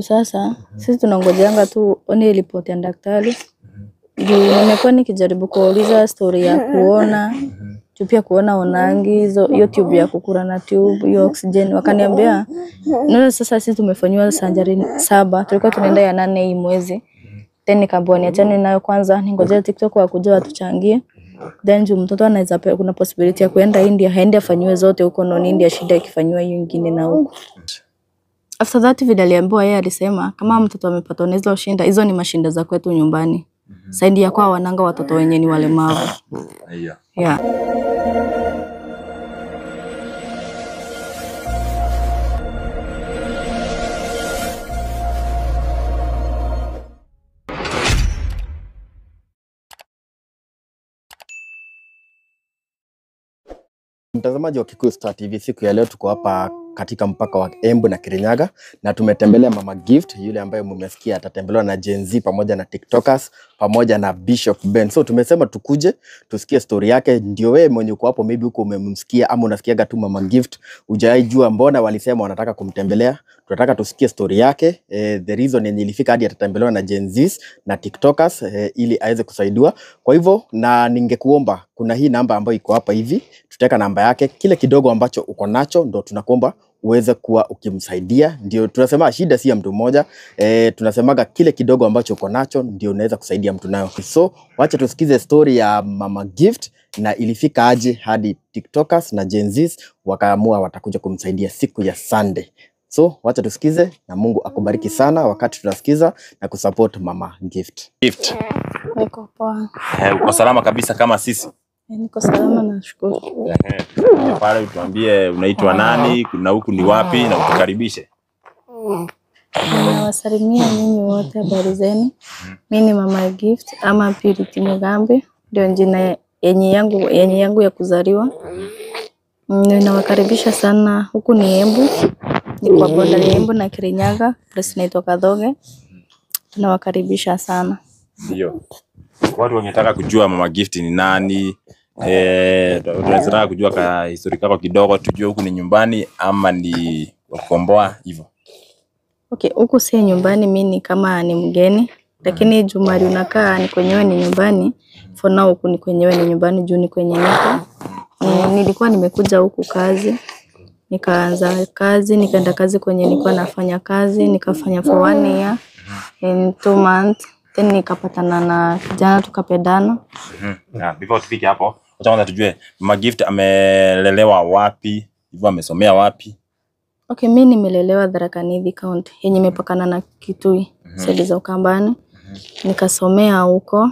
Sasa sisi tunangojeanga tu one report ya daktari. Juu nimekuwa nikijaribu kuuliza story ya kuona, juu pia kuona onangi hizo hiyo tube ya kukura na tube hiyo oxygen, wakaniambia no. Sasa sisi tumefanyiwa surgery 7, tulikuwa tunaenda ya 8 hii mwezi. Then nikaambiwa niachane nayo kwanza, ningojee TikTok wakuja watuchangie. Then juu mtoto anaweza, kuna possibility ya kuenda India, haende afanyiwe zote huko, no India shida ikifanywa hiyo nyingine na huko. After that vile aliambiwa, yeye alisema kama mtoto amepata hizo shinda, hizo ni mashinda za kwetu nyumbani. Saidi ya kwa wananga watoto wenye ni walemavu. Yeah. Yeah. Mtazamaji wa Kikuyu Star TV, siku ya leo tuko hapa katika mpaka wa Embu na Kirinyaga na tumetembelea Mama Gift yule ambaye mmesikia atatembelewa na Gen Z pamoja na TikTokers pamoja na Bishop Ben. So tumesema tukuje tusikie story yake, ndio wewe mwenye uko hapo maybe huko umemsikia ama unasikiaga tu Mama Gift, hujaijua mbona walisema wanataka kumtembelea. Tunataka tusikie story yake, the reason yenye ilifika hadi atatembelewa na Gen Zs na TikTokers, ili aweze kusaidiwa. Kwa hivyo na ningekuomba, kuna hii namba ambayo iko hapa hivi, tutaweka namba yake, kile kidogo ambacho uko nacho ndo tunakuomba uweze kuwa ukimsaidia. Ndio tunasema shida si ya mtu mmoja, tunasemaga kile kidogo ambacho uko nacho ndio unaweza kusaidia mtu nayo. So wacha tusikize story ya Mama Gift na ilifika aje hadi TikTokers na Gen Zs wakaamua watakuja kumsaidia siku ya Sunday. So wacha tusikize na Mungu akubariki sana wakati tunasikiza na kusupport Mama Gift. Gift. Niko poa. Uko salama kabisa kama sisi? Niko salama nashukuru. Pale utuambie unaitwa nani, kuna huku ni wapi na utukaribishe. Nawasalimia nyinyi wote, habari zenu. Mimi ni Mama Gift ama Purity Mugambi, ndio jina yenye yangu ya kuzaliwa. Ninawakaribisha sana. Huku ni Embu, ni kwa boda ya Embu na Kirinyaga, place inaitwa Kathoge. Tunawakaribisha sana. Ndio. Watu wangetaka kujua Mama Gift ni nani, tunataka kujua ka historia yako kidogo, tujue huku ni nyumbani ama ni wakomboa hivyo. Okay, huku si nyumbani, mimi ni kama ni mgeni, lakini jumari unakaa ni kwenyewe ni nyumbani. For now huku ni kwenyewe ni nyumbani, juu ni kwenye niko. Nilikuwa nimekuja huku kazi, nikaanza kazi, nikaenda kazi kwenye nilikuwa nafanya kazi, nikafanya for 1 year in 2 months. Then nikapatana na kijana tukapendana. Before tufike hapo, acha kwanza tujue Mama Gift amelelewa wapi, hivyo amesomea wapi? Okay, mimi nimelelewa Tharaka Nithi County yenye imepakana na Kitui, side za Ukambani. Nikasomea huko.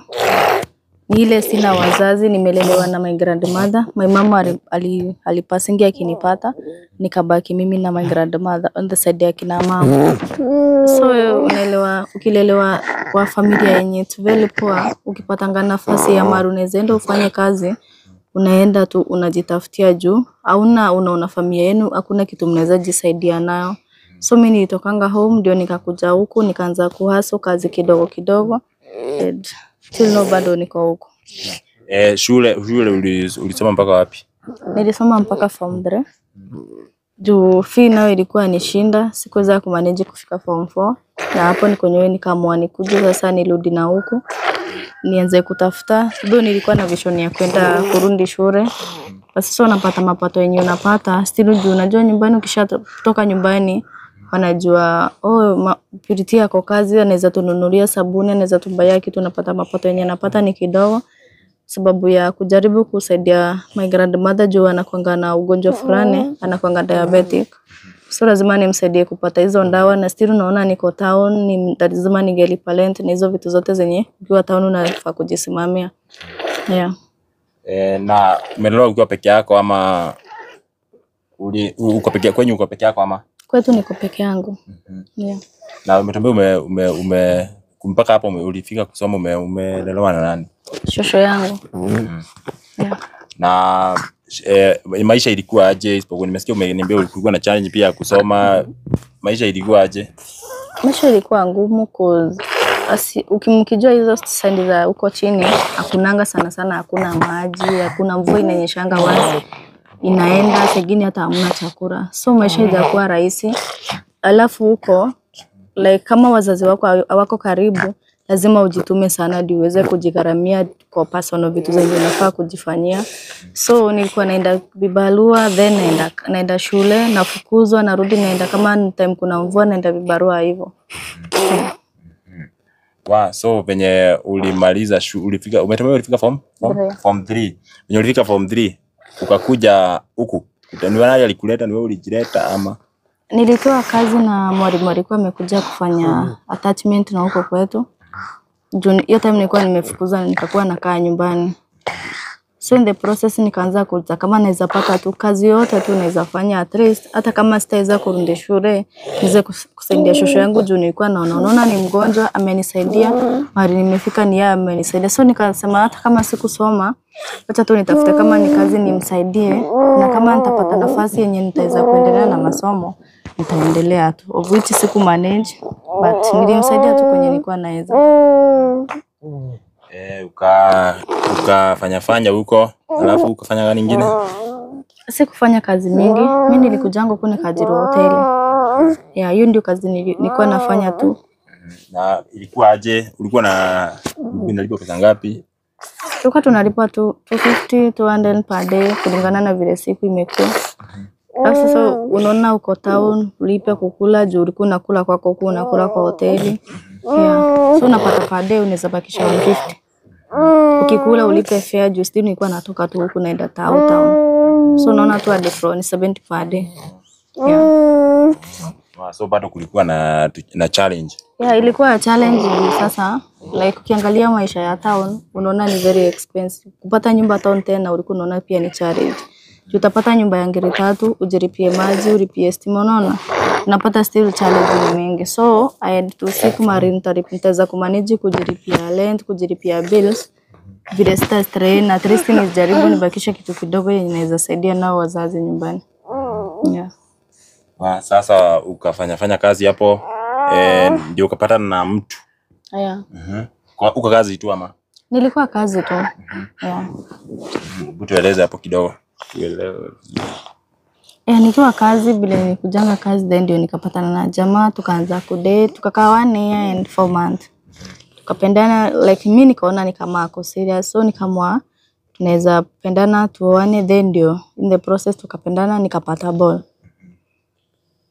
Ile sina wazazi, nimelelewa na my grandmother. My mama alipasingi akinipata, nikabaki mimi na my grandmother on the side ya kina mama. So unaelewa, ukilelewa kwa familia yenye it's very poor, ukipatanga nafasi ya maru unaweza enda ufanye kazi, unaenda tu unajitafutia juu hauna, unaona familia yenu hakuna kitu mnaweza jisaidia nayo. So mimi nilitokanga home ndio nikakuja huku nikaanza kuhustle kazi kidogo kidogo. And till now bado niko huko. Shule ulisoma mpaka wapi? Nilisoma mpaka form 3. Juu fee nayo ilikuwa nishinda, sikuweza kumanage kufika form 4. Na hapo niko nyewe nikaamua nikuje sasa nirudi na huku nianze kutafuta. Ndio nilikuwa na vision ya kwenda kurudi shule. Basi sasa unapata mapato yenye unapata still, juu unajua nyumbani ukishatoka nyumbani wanajua oh, Purity yako kazi, anaweza tununulia sabuni, anaweza tumbaya kitu. Unapata mapato yenye napata ni kidogo, sababu ya kujaribu kusaidia my grandmother juu anakuanga na ugonjwa fulani, anakuanga diabetic. So lazima nimsaidie kupata hizo ndawa, na still unaona niko town, ni lazima ningelipa rent na hizo vitu zote zenye ukiwa town unafaa kujisimamia. Yeah. Na umelelewa ukiwa peke yako ama uko peke kwenyu, uko peke yako ama? Kwetu niko peke yangu. Yeah. Na umetembea ume mpaka hapo ulifika kusoma, umelelewa na nani? Shosho yangu. Yeah. Na maisha ilikuwa aje? Isipokuwa nimesikia umeniambia ulikuwa na challenge pia kusoma. Maisha ilikuwa aje? Maisha ilikuwa ngumu cause ukimkijua hizo sandi za huko chini hakunanga sana sana, hakuna maji, hakuna mvua inanyeshanga wazi, inaenda sengine hata hamna chakula. So maisha haijakuwa rahisi. Alafu huko Like kama wazazi wako hawako karibu, lazima ujitume sana ndio uweze kujigharamia kwa personal vitu zenye unafaa kujifanyia. So nilikuwa naenda vibarua, then naenda shule, nafukuzwa, narudi naenda, kama ni time kuna mvua naenda vibarua hivyo. Wow, so venye ulimaliza ulifika, umetumia ulifika form 3. Venye ulifika form 3 ukakuja huku. Ni nani alikuleta, ni wewe ulijileta ama? Nilitoa kazi na mwalimu alikuwa amekuja kufanya attachment na huko kwetu. Hiyo time nilikuwa nimefukuzwa na nikakuwa nakaa nyumbani. So in the process nikaanza kuuliza kama naweza pata tu kazi yote tu naweza fanya, at least hata kama sitaweza kurudi shule niweze kusaidia shosho yangu juu nilikuwa naona ni mgonjwa, amenisaidia mahali nimefika ni yeye amenisaidia. So nikasema hata kama sikusoma acha tu nitafute kama ni kazi nimsaidie, na kama nitapata nafasi yenye nitaweza kuendelea na masomo nitaendelea tu, of which siku manage, but nilimsaidia tu kwenye nilikuwa naweza. Ukafanya fanya huko, alafu ukafanya gani nyingine? Sikufanya kazi mingi. Mimi nilikujanga huko nikaajiriwa hoteli. Yeah, hiyo ndio kazi nilikuwa nafanya tu. Na ilikuwa aje? Ulikuwa na unalipwa pesa ngapi? Tulikuwa tunalipwa tu 250, 200 per day kulingana na vile siku imekuwa. Alafu sasa unaona uko town, ulipe kukula juu ulikuwa unakula kwako huku unakula kwa hoteli. Yeah. So unapata per day unaweza bakisha 150. Ukikula ulipe fare juu still nilikuwa natoka tu huku naenda town. So unaona tu hadi ni 70 per day. Yeah. So bado kulikuwa na challenge. Yeah, ilikuwa challenge juu sasa like ukiangalia maisha ya town unaona ni very expensive. Kupata nyumba town tena ulikuwa unaona pia ni challenge. Utapata nyumba ya ngiri 3, ujiripie maji, ulipie stima, unaona? Unapata still challenge ni mingi. So I had to seek marine nitaweza kumanage kujiripia rent, kujiripia bills. Vile sita strain, at least nijaribu nibakishe kitu kidogo yenye naweza saidia nao wazazi nyumbani. Yeah. Sasa ukafanya kazi hapo, ndio ukapata na mtu. Yeah. Kwa uko kazi tu ama? Nilikuwa kazi tu. Yeah. Tueleze hapo kidogo. Nikiwa kazi vile nilikujanga kazi then ndio nikapatana na jamaa, tukaanza kudate, tukakaa 1 year and 4 months. Tukapendana, like mimi nikaona ni kama ako serious, so nikamwa tunaweza pendana tuoane, then ndio in the process tukapendana nikapata ball.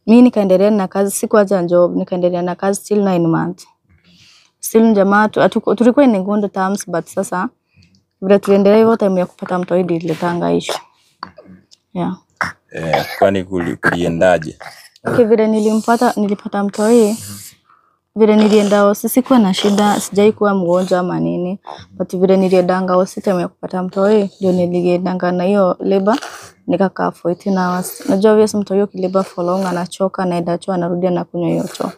Mimi nikaendelea na kazi, sikuacha job, nikaendelea na kazi till 9 months. Still jamaa tulikuwa in good terms, but sasa vile tuliendelea hivyo time ya kupata mtoto ililetanga issue. Yeah. Kwani kuliendaje? Okay, vile nilipata mtoi, vile nilienda hosi sikuwa na shida, sijai kuwa mgonjwa ama nini, but vile niliendanga hosi time ya kupata mtoi ndio niliendanga na hiyo labor nikakaa 14 hours. Najua obviously mtoi ukilabor for long anachoka, anaenda choo, anarudi anakunywa hiyo choo.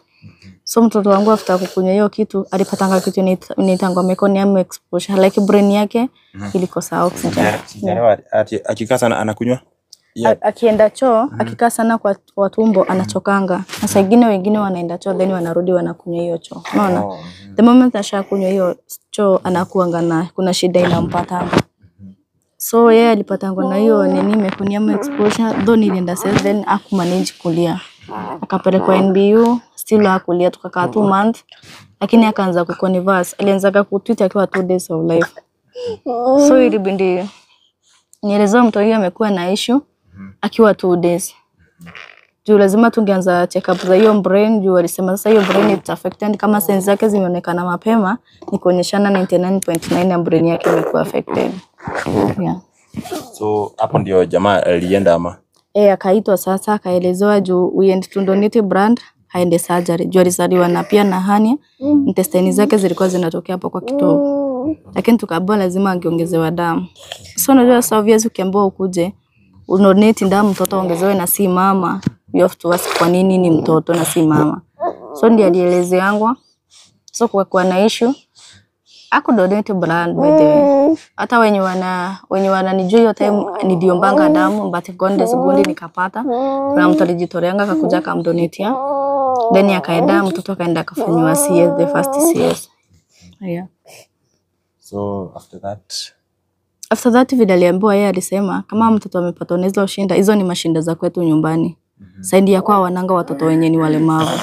So mtoto wangu after kukunywa hiyo kitu alipatanga kitu inaitangwa meconium exposure, like brain yake ilikosa oxygen. Yeah. Akikaa sana anakunywa? Yeah. Akienda choo, akikaa sana kwa tumbo anachokanga. Na saa ingine wengine wanaenda choo then wanarudi wanakunywa hiyo choo. Unaona? The moment ashakunywa hiyo choo anakuanga na kuna shida inampatanga. So yeye alipatangwa na hiyo nini meconium exposure, though nilienda sasa then akumanage kulia. Akapelekwa NBU, still hakulia, tukakaa 2 months. Lakini akaanza kuconverse, alianza kutweet akiwa 2 days of life. So ilibidi nielezewe mtoto huyo amekuwa na issue akiwa 2 days. Juu lazima tungeanza check up za hiyo brain, juu walisema sasa hiyo brain it's affected, kama sense zake zimeonekana mapema ni kuonyeshana 99.9 ya brain yake imekuwa affected. Yeah. So hapo ndio jamaa alienda ama? Akaitwa sasa akaelezewa juu we end to donate brand aende surgery. Juu alizaliwa na pia na hernia, intestine zake zilikuwa zinatokea hapo kwa kitovu. Lakini tukaambiwa lazima angeongezewa damu. So unajua sasa obvious ukiambiwa ukuje unonate damu mtoto ongezewe na si mama, you have to ask kwa nini ni mtoto na si mama. So ndiye alielezeangwa. So kwa na issue akudonate brand by the way. Hata wenye wananijua hiyo time niliombanga damu, but God is good nikapata. Kuna mtu alijitoleanga akakuja akamdonatea. Then akaenda mtoto akaenda akafanywa CS, the first CS. Yeah. So after that vile aliambiwa yeye alisema kama mtoto amepata unaweza ushinda, hizo ni mashinda za kwetu nyumbani. Saidi ya kwa wananga watoto wenye ni walemavu.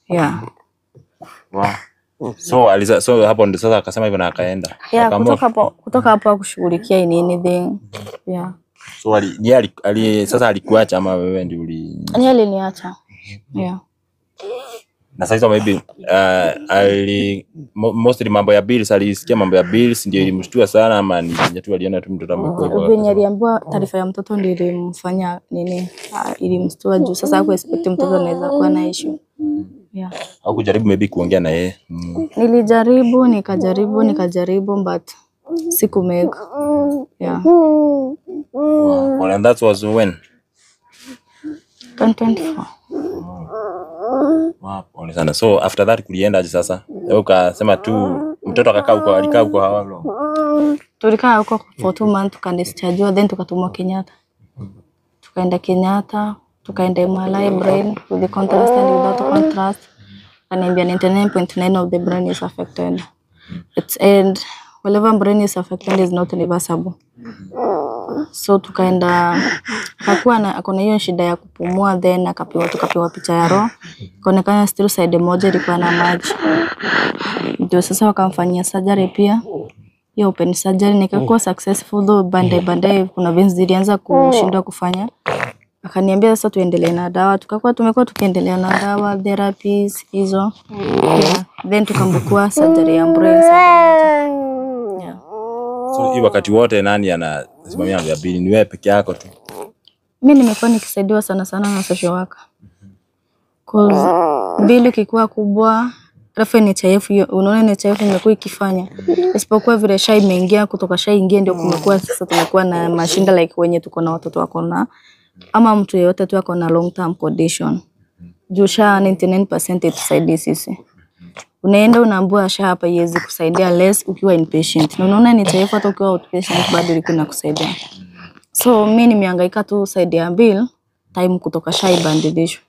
Yeah. Wow. So so hapo ndio sasa akasema hivyo na akaenda. Yeah, kutoka hapo hakushughulikia in anything. Yeah. So sasa alikuacha ama wewe ndio uli? Yeye aliniacha. Yeah. Na sasa maybe mostly mambo ya bills, alisikia mambo ya bills ndio ilimshtua sana, ama ni tu aliona tu mtoto amekuwa. Venye aliambiwa taarifa ya mtoto ndio ilimfanya nini, ilimshtua juu sasa hakuexpect mtoto anaweza kuwa na issue. Yeah. Au kujaribu maybe kuongea na yeye? Nilijaribu, nikajaribu but siku make. Yeah. Wow. Well, and that was when? 2024. Wow, pole sana. So after that kulienda aje sasa? Wewe ukasema tu mtoto akakaa huko, alikaa huko how long? Tulikaa huko for 2 months, tukadischarge, then tukatumwa Kenyatta. Tukaenda Kenyatta, tukaenda MRI brain with the contrast and without contrast. Akaniambia 99.9 of the brain is affected. It's and whatever brain is affected is not reversible. So tukaenda, akakuwa na akona hiyo shida ya kupumua, then tukapewa picha ya roho. Ikaonekana still side moja ilikuwa na maji. Ndio sasa wakamfanyia surgery pia. Hiyo open surgery nikakuwa successful though baadaye kuna veins zilianza kushindwa kufanya. Akaniambia sasa tuendelee na dawa. Tumekuwa tukiendelea na dawa, therapies hizo. Yeah. Then tukambukua surgery ya brain surgery. Yeah. So hii wakati wote nani anasimamia mambo ya bili? Ni wewe peke yako tu? Mimi nimekuwa nikisaidiwa sana sana na social worker. Cause bili ikikuwa kubwa, alafu NHIF, unaona NHIF imekuwa ikifanya. Isipokuwa vile SHA imeingia, kutoka SHA ingia ndio kumekuwa sasa tumekuwa na mashinda like wenye tuko na watoto wako na ama mtu yeyote tu ako na long term condition. Juu SHA 99% itusaidii sisi. Unaenda unaambiwa SHA hapa iwezi kusaidia less ukiwa inpatient. Na unaona NHIF hata ukiwa outpatient bado ilikuwa inakusaidia. So mimi nimehangaika tu side ya bill time kutoka SHA ibadilishwe.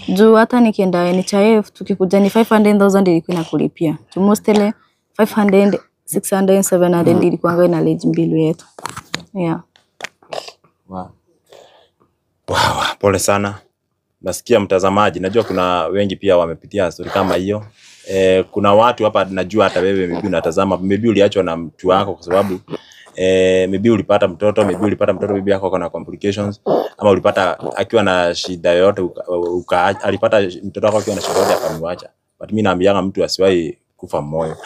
Juu hata nikienda NHIF tukikuja ni 500,000 ilikuwa inakulipia. Tu mostly 500, 600, 700 ilikuwa ina lage bill yetu. Yeah. Wow. Wow, pole sana. Nasikia mtazamaji, najua kuna wengi pia wamepitia story kama hiyo. Kuna watu hapa najua hata wewe maybe unatazama, maybe uliachwa na mtu wako kwa sababu maybe ulipata mtoto, bibi yako akona complications, ama ulipata akiwa na shida yoyote, alipata mtoto wako akiwa na shida yoyote akamwacha. But mimi naambianga mtu asiwahi kufa moyo.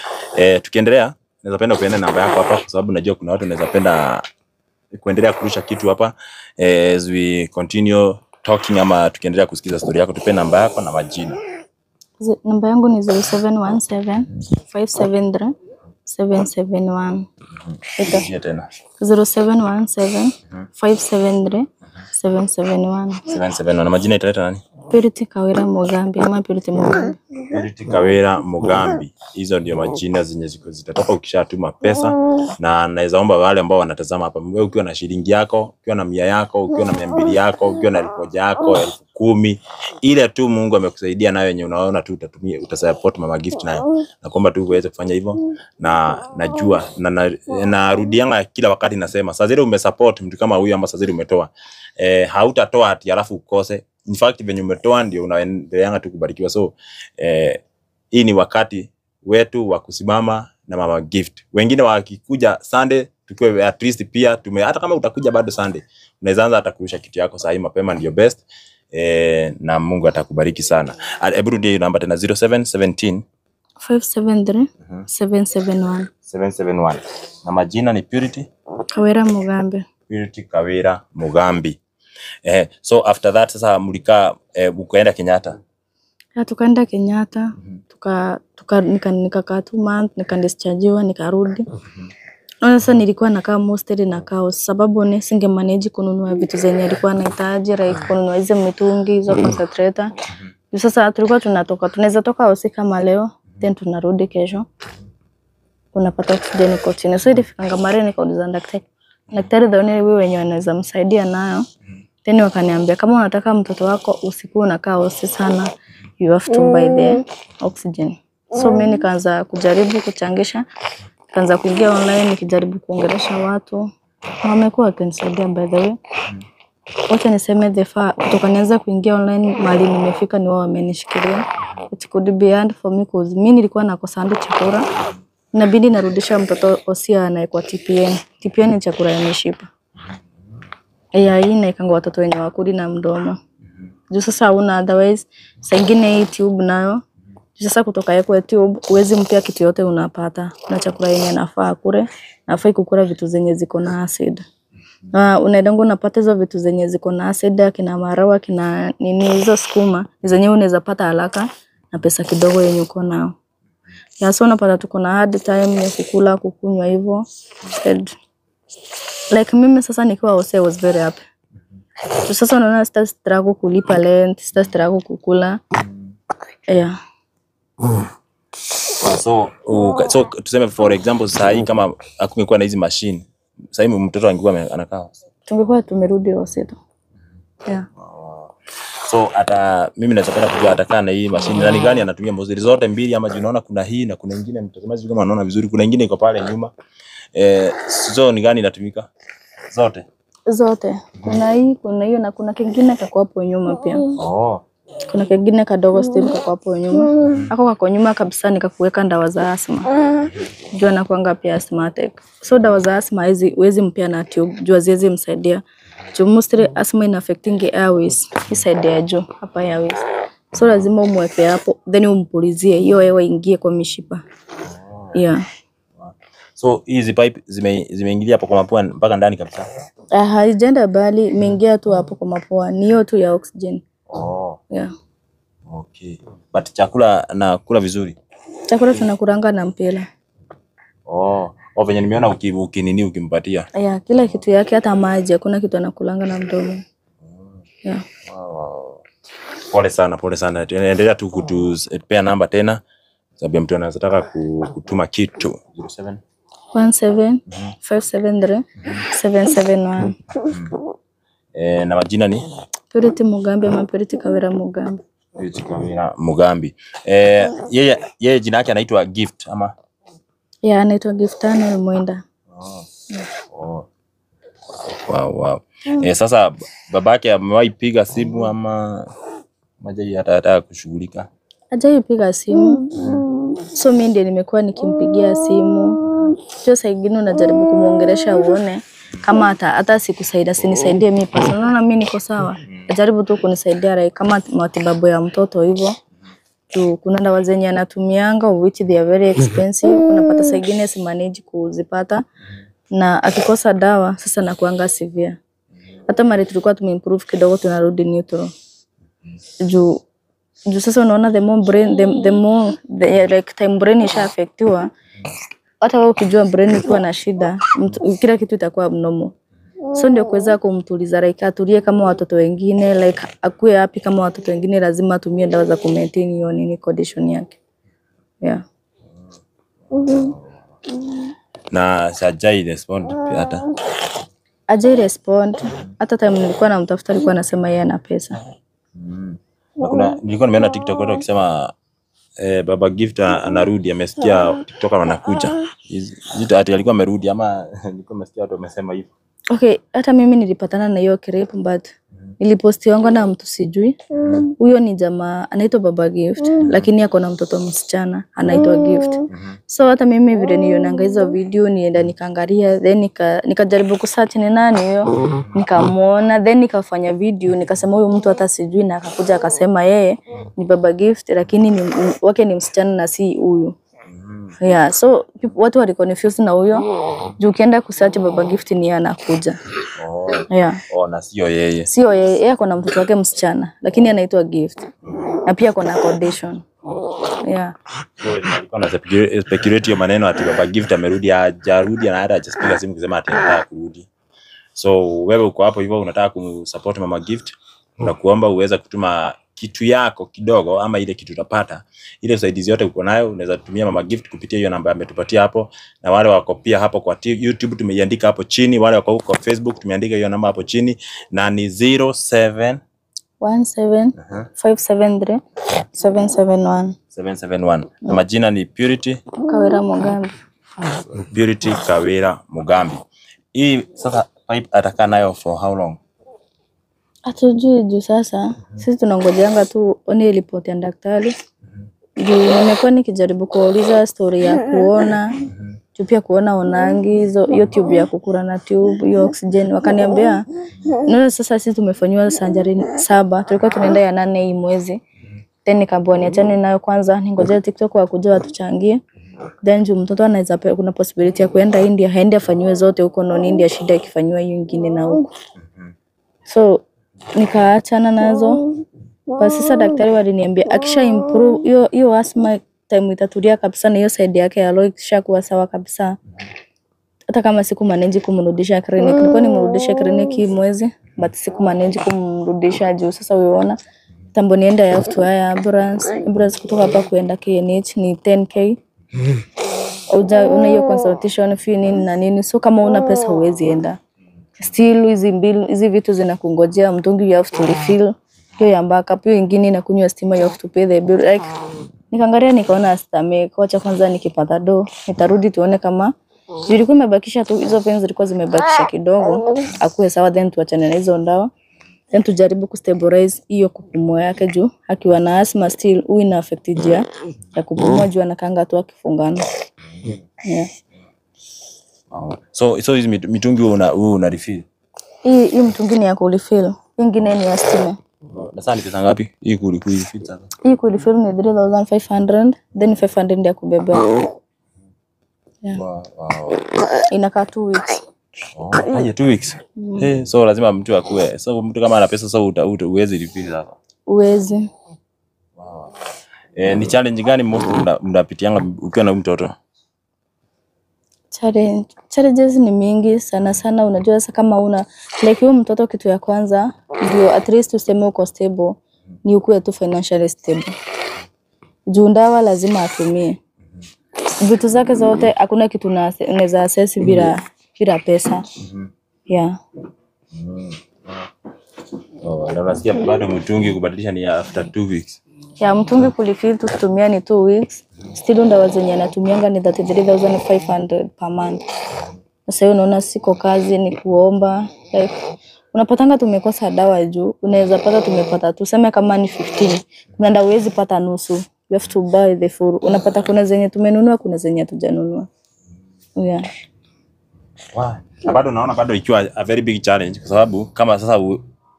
Tukiendelea, naweza penda kuenda namba yako hapa kwa sababu najua kuna watu wanaweza penda kuendelea kurusha kitu hapa as we continue talking, ama tukiendelea kusikiza story yako. Tupe namba yako na majina. Namba yangu ni 0717 573 771. Rudia tena. 0717 573 771. 771. Na majina italeta nani? Purity Kawira Mugambi ama Purity Mugambi. Purity Kawira Mugambi. Hizo ndio majina zenye zitatoka ukishatuma pesa. Na naweza omba wale ambao wanatazama hapa, wewe ukiwa na shilingi yako, ukiwa na 100 yako, ukiwa na 200 yako, ukiwa na 1000 yako, 10,000, ile tu Mungu amekusaidia nayo yenye unaona tu utatumia, utasupport Mama Gift nayo. Na kuomba tu uweze kufanya hivyo. Na najua na narudianga kila wakati nasema, saa zile umesupport mtu kama huyu ama saa zile umetoa, hautatoa ati alafu ukose. In fact venye umetoa ndio unaendelea tu kubarikiwa. So hii ni wakati wetu wa kusimama na Mama Gift. Wengine wakikuja Sunday tukiwe at least pia tume, hata kama utakuja bado Sunday unaweza anza hata kurusha kitu yako saa hii mapema ndio best. Na Mungu atakubariki sana. Hebu rudie namba tena. 0717 573 771. 771. Na majina ni Purity Kawira Mugambi. Purity Kawira Mugambi. So after that sasa mlikaa mkaenda Kenyatta. Ya, tukaenda Kenyatta, nikakaa 2 months, nikadischargiwa, nikarudi. Sasa nilikuwa nakaa mostly na kaos sababu ni singe manage kununua vitu zenye alikuwa anahitaji, like kununua hizo mitungi, hizo concentrator. Sasa tulikuwa tunatoka, tunaweza toka hosi kama leo, then tunarudi kesho. Unapata oxygen iko chini. So ilifika mara nikauliza daktari. Daktari the only way wenye wanaweza msaidia nayo. Then wakaniambia kama unataka mtoto wako usiku unakaa hosi sana, you have to buy the oxygen. So mimi nikaanza kujaribu kuchangisha, nikaanza kuingia online nikijaribu kuongelesha watu. Na wamekuwa wakinisaidia by the way. Wacha niseme the far kutoka nianza kuingia online mahali nimefika ni wao wamenishikilia. It could be hard for me cause mi nilikuwa nakosa hadi chakula. Inabidi narudisha mtoto osia anayekuwa TPN. TPN ni chakula ya mishipa. Yeah, hii inaekangwa watoto wenye wakuli na mdomo. Juu sasa hauna otherwise, saa ingine hii tube nayo. Juu sasa kutoka yako tube huwezi mpea kitu yote unapata. Kuna chakula yenye anafaa akule, nafai kukula vitu zenye ziko na acid. Na unaendanga unapata hizo vitu zenye ziko na acid, kina marawa, kina nini hizo sukuma, zenye unaweza pata haraka na pesa kidogo yenye uko nao. Yeah, so unapata tuko na hard time ya kukula, kukunywa hivyo. And like mimi sasa nikiwa Hose I was very happy. So sasa unaona sita struggle kulipa rent, sita struggle kukula. Yeah. So tuseme for example saa hii kama hakungekuwa na hizi machine, saa hii mtoto angekuwa anakaa. Tungekuwa tumerudi Hose tu. Yeah. So hata mimi naweza penda kujua atakaa na hii machine na ni gani anatumia mostly, zote mbili ama unaona kuna hii na kuna ingine, mtazamaji kama anaona vizuri kuna ingine iko pale nyuma. So ni gani inatumika? Zote. Zote. Kuna hii, kuna hiyo na kuna kingine kako hapo nyuma pia. Oh. Kuna kingine kadogo still kako hapo nyuma. Ako kako nyuma kabisa nikakuweka dawa za asthma. Juu anakuanga pia asthmatic. So dawa za asthma hizi huwezi mpea na tube, juu haziwezi msaidia. Juu mostly asthma ina affecting airways, hii side ya juu hapa airways. So lazima umweke hapo then umpulizie hiyo hewa ingie kwa mishipa. Yeah. So hizi pipe zimeingilia hapo kwa mapua mpaka ndani kabisa. Haijaenda bali imeingia tu hapo kwa mapua, ni hiyo tu ya oxygen. Oh. Yeah. Okay. But chakula na kula vizuri. Chakula tunakuranga na mpira. Oh. Oh, venye nimeona ukinini ukimpatia. Yeah, kila kitu yake hata maji hakuna kitu anakulanga na mdomo. Yeah. Wow. Pole sana, pole sana. Endelea tu kutupea namba tena sababu mtu anaweza taka kutuma kitu. 07 17 573 771. Na majina ni Purity Mugambi ama Purity Kawira Mugambi. Purity Kawira Mugambi. Yeye jina yake anaitwa Gift ama? Yeah, anaitwa Giftano Mwenda. Oh. Oh. Wow, wow. Sasa babake amewahi piga simu ama maji hata kushughulika? Hajai piga simu. So mimi ndiye nimekuwa nikimpigia simu. Sio saa ingine unajaribu kumuongelesha uone kama hata sikusaidia, sinisaidie mimi personal. Unaona mimi niko sawa. Ajaribu tu kunisaidia like kama matibabu ya mtoto hivyo. Tu kuna dawa zenye anatumianga which they are very expensive. Unapata saa ingine si manage kuzipata, na akikosa dawa sasa nakuanga severe. Hata mara tulikuwa tumeimprove kidogo tunarudi neutral. Juu sasa unaona the more brain the more the, like time brain isha affectiwa. Hata wewe ukijua brain ikiwa na shida, kila kitu itakuwa abnormal. So ndio kuweza kumtuliza like atulie kama watoto wengine, like akue happy kama watoto wengine, lazima atumie dawa za kumaintain hiyo nini condition yake. Yeah. Na sajai respond hata. Ajai respond. Hata time nilikuwa namtafuta alikuwa anasema yeye ana pesa. Na kuna nilikuwa nimeona TikTok watu wakisema Baba Gift anarudi, amesikia TikTok anakuja. Hizi ati alikuwa amerudi ama nilikuwa nimesikia watu wamesema hivyo. Okay, hata mimi nilipatana na hiyo clip but nilipostiwanga na mtu sijui. Huyo ni jamaa anaitwa Baba Gift, lakini ako na mtoto msichana anaitwa Gift. So hata mimi vile nilionanga hizo video nienda nikaangalia, then nikajaribu kusearch ni nani huyo, nikamuona, then nikafanya video nikasema huyu mtu hata sijui, na akakuja akasema yeye ni Baba Gift lakini ni wake ni msichana na si huyu. Yeah, so watu wali confuse na huyo. Juu ukienda kusearch Baba Gift ni yeye anakuja. Oh. Yeah. Oh, na sio yeye. Sio yeye, yeye ako na mtoto wake msichana lakini anaitwa Gift. Na pia ako na condition. Yeah. So alikuwa na speculate hiyo maneno ati Baba Gift amerudi, hajarudi na hata hajapiga simu kusema ati anataka kurudi. So wewe uko hapo hivyo unataka kumsupport Mama Gift, tunakuomba uweze kutuma kitu yako kidogo ama ile kitu utapata, ile usaidizi yote uko nayo unaweza tumia Mama Gift kupitia hiyo namba ametupatia hapo, na wale wako pia hapo kwa YouTube tumeiandika hapo chini, wale wako huko Facebook tumeandika hiyo namba hapo chini, na ni 07 17 573 771 771. Na majina ni Purity Kawira Mugambi. Purity Kawira Mugambi. Hii sasa pipe atakaa nayo for how long? Hatujui juu sasa sisi tunangojeanga tu one report ya daktari. Juu nimekuwa nikijaribu kuuliza story ya kuona juu pia kuona onangi hizo hiyo tube ya kukura na tube hiyo oxygen, wakaniambia no. Sasa sisi tumefanyiwa surgery 7, tulikuwa tunaenda ya 8 hii mwezi. Then nikaambiwa niachane nayo kwanza, ningojee TikTok wakuja watuchangie. Then juu mtoto anaweza kuna possibility ya kuenda India, haende afanyiwe zote huko, no India shida ikifanyiwa hiyo nyingine na huko. So nikaachana nazo. Basi sasa daktari waliniambia akisha improve hiyo asthma time itatulia kabisa na hiyo side yake ya roho ikishakuwa sawa kabisa. Hata kama siku manage kumrudisha clinic, nilikuwa nimrudishe clinic hii mwezi, but siku manage kumrudisha juu sasa unaona tambo nienda ya to hire ambulance kutoka hapa kuenda KNH ni 10k. Uja una hiyo consultation fee nini na nini, so kama una pesa huwezi enda. Still hizi bill hizi vitu zinakungojea, mtungi you have to refill hiyo ya backup, hiyo ingine inakunywa stima, you have to pay the bill. Like nikaangalia nikaona stamake, wacha kwanza nikipata do nitarudi tuone kama zilikuwa imebakisha tu hizo pens zilikuwa zimebakisha kidogo akuwe sawa, then tuachane na hizo ndawa, then tujaribu kustabilize hiyo kupumua yake juu akiwa na asthma still huwa ina affect njia ya kupumua juu anakaanga tu akifungana. Yeah. So hizi mitungi una refill? Hii mtungi ni ya kurefill, ingine ni ya stima. Na sasa ni pesa ngapi hii kurefill sasa? Hii kurefill ni 3500, then 500 ya kubebea. Yeah. Wow, wow. Inakaa 2 weeks. Oh, haya 2 weeks. So lazima mtu akue. So mtu kama ana pesa sasa uwezi refill sasa. Uwezi. Wow. Ni challenge gani most mnapitianga ukiwa na mtoto? Challenges ni mingi sana sana. Unajua sasa kama una like huyu mtoto, kitu ya kwanza ndio at least useme uko stable ni ukuwe tu financially stable. Juu ndawa lazima atumie vitu zake zote, hakuna kitu unaweza access bila pesa. Yeah. Oh, na unasikia bado mtungi kubadilisha ni after 2 weeks. Ya mtungi kulifill tu kutumia ni 2 weeks. Still ndawa zenye anatumianga ni 33,500 per month. Sasa hiyo unaona siko kazi ni kuomba. Like unapatanga tumekosa dawa juu, unaweza pata tumepata tuseme kama ni 15. Kuna dawa huwezi pata nusu. You have to buy the full. Unapata kuna zenye tumenunua, kuna zenye hatujanunua. Yeah. Wow. Na bado naona bado ikiwa a very big challenge kwa sababu kama sasa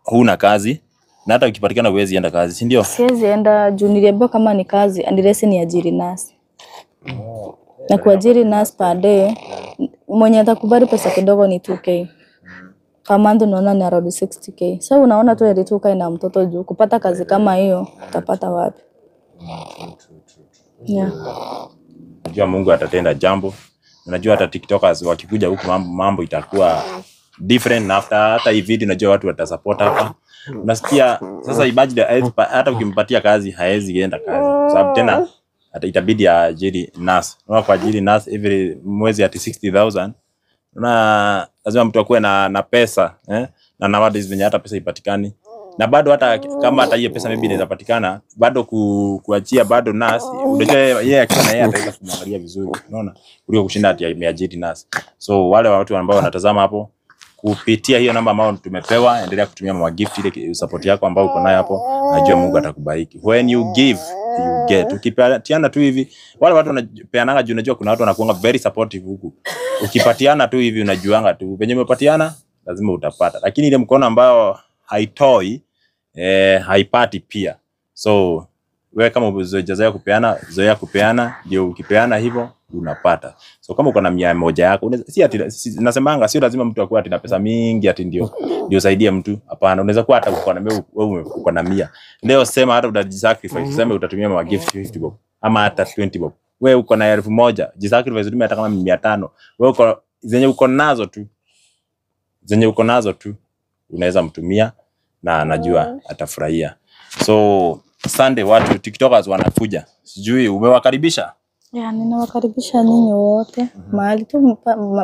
huna kazi na hata ukipatikana huwezi enda kazi, si ndio? Siwezi enda juu niliambiwa kama ni kazi unless ni ajiri nurse. Na kuajiri nurse per day mwenye atakubali pesa kidogo ni 2k. Per month unaona ni around 60k. So unaona tu heri tu ukae na mtoto juu kupata kazi kama hiyo utapata wapi? Yeah. Najua Mungu atatenda jambo. Najua hata TikTokers wakikuja huku mambo itakuwa different, na after hata hii video najua watu watasupport hapa. Unasikia sasa imagine hata ukimpatia kazi haezi enda kazi kwa sababu tena hata itabidi ajiri nurse. Unaona kwa ajiri nurse every mwezi at 60,000. Na lazima mtu akuwe na pesa na nowadays venye hata pesa ipatikani. Na bado hata kama hata hiyo pesa maybe inaweza patikana bado kuachia bado nurse, unajua yeye akiwa na yeye ataweza kumwangalia vizuri, unaona, kuliko kushinda ati ameajiri nurse. So wale watu ambao wanatazama hapo kupitia hiyo namba ambayo tumepewa, endelea kutumia Mama Gift ile support yako ambayo uko nayo hapo, najua Mungu atakubariki. When you give you get. Ukipatiana tu hivi, wale watu wanapeananga juu unajua kuna watu wanakuanga very supportive huku. Ukipatiana tu hivi unajuanga tu penye umepatiana lazima utapata. Lakini ile mkono ambayo haitoi haipati pia. So wewe kama umezoea kupeana, zoea kupeana, ndio ukipeana hivyo unapata. So kama uko na 100 yako, si ati nasemanga sio lazima mtu akuwe ati na pesa mingi ati ndio usaidie mtu. Hapana, unaweza kuwa hata uko na wewe uko na 100. Leo sema hata utajisacrifice, sema utatumia Mama Gift 50 bob ama hata 20 bob. Wewe uko na 1000, jisacrifice utumie hata kama 500. Wewe uko zenye uko nazo tu. Zenye uko nazo tu unaweza mtumia na najua atafurahia. So Sunday watu TikTokers wanakuja. Sijui umewakaribisha? Yeah, ninawakaribisha ninyi wote. Mahali tu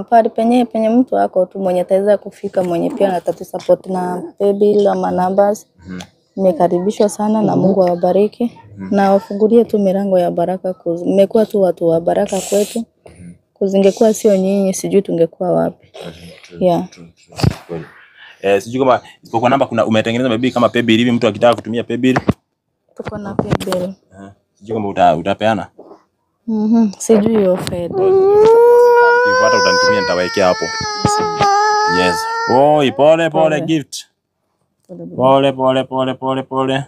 pale penye mtu wako tu mwenye ataweza kufika, mwenye pia anataka support na paybill ama numbers. Nimekaribishwa sana na Mungu awabariki na wafungulie tu milango ya baraka. Mmekuwa tu watu wa baraka kwetu. Kuzingekuwa sio nyinyi sijui tungekuwa wapi. Yeah. Sijui kama isipokuwa namba kuna umetengeneza maybe kama paybill hivi mtu akitaka kutumia paybill. Tuko na paybill. Sijui kama utapeana. Sijui hiyo fedha. Ukipata utanitumia nitawekea hapo. Yes. Oi, pole pole Gift. Pole pole pole pole pole.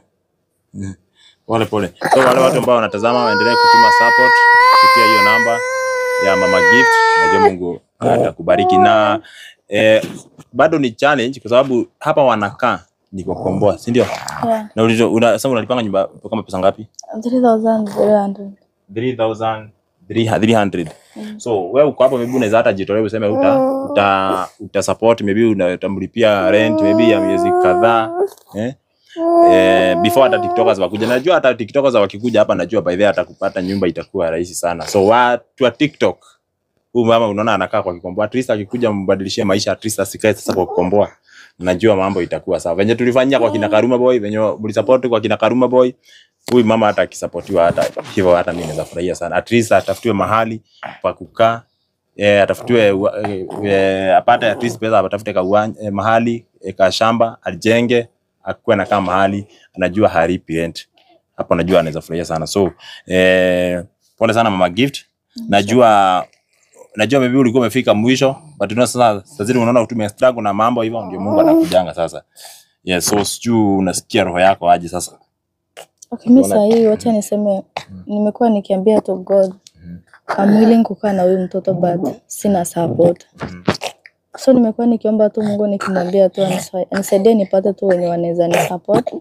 Pole pole. So wale watu ambao wanatazama waendelee kutuma support kupitia hiyo namba ya Mama Gift. Najua Mungu atakubariki na bado ni challenge kwa sababu hapa wanakaa ni kwa kukomboa, si ndio? Yeah. Na sasa unalipanga nyumba kama pesa ngapi? 3,300. 3,300. So wewe uko hapo maybe unaweza hata jitolea useme uta support maybe utamlipia rent maybe ya miezi kadhaa before hata TikTokers wakuja. Najua hata TikTokers wakikuja hapa najua by the way atakupata nyumba itakuwa rahisi sana. So watu wa TikTok, huyu mama unaona anakaa kwa kikomboa, at least akikuja mbadilishie maisha, at least asikae sasa kwa kukomboa. Najua mambo itakuwa sawa. Venye tulifanyia kwa kina Karuma Boy, venye mlisupport kwa kina Karuma Boy, huyu mama hata akisapotiwa hata hivyo hata mimi naweza furahia sana. At least atafutiwe mahali pa kukaa, atafutiwe apate at least pesa, atafute ka mahali ka shamba ajenge, akuwe na kama mahali anajua halipi rent. Hapo najua anaweza furahia sana. So pole sana Mama Gift. Najua maybe ulikuwa umefika mwisho, but unaona sasa zile unaona utume struggle na mambo hivyo ndio Mungu anakujanga sasa. Yes, so sijui unasikia roho yako aje sasa. Okay, mimi sasa hii wacha niseme nimekuwa nikiambia to God I'm willing kukaa na huyu mtoto but sina support. So nimekuwa nikiomba tu Mungu nikimwambia tu anisaidie nipate tu wenye wanaweza ni support.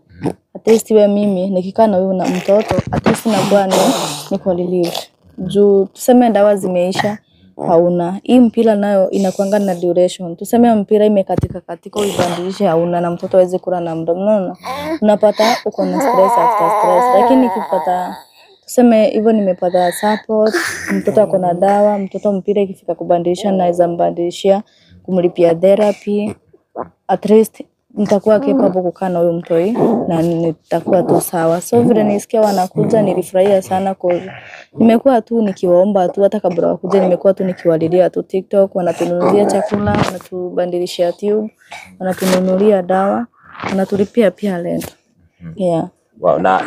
At least iwe mimi nikikaa na huyu na mtoto at least nakuwa niko relieved. Juu tuseme dawa zimeisha hauna. Hii mpira nayo inakuanga na duration. Tuseme mpira imekatika katika uibadilishe hauna na mtoto hawezi kula na mdomo. Unaona? Unapata uko na stress after stress. Lakini nikipata tuseme hivyo nimepata support, mtoto ako na dawa, mtoto mpira ikifika kubadilisha naweza mbadilishia, kumlipia therapy. At least nitakuwa capable kukaa na huyu mtoi na nitakuwa tu sawa. So vile nisikia wanakuja nilifurahia sana cause nimekuwa tu nikiwaomba tu hata kabla wakuja nimekuwa tu nikiwalilia tu TikTok, wanatununulia chakula, wanatubadilishia tube, wanatununulia dawa, wanatulipia pia rent. Yeah. Wow, na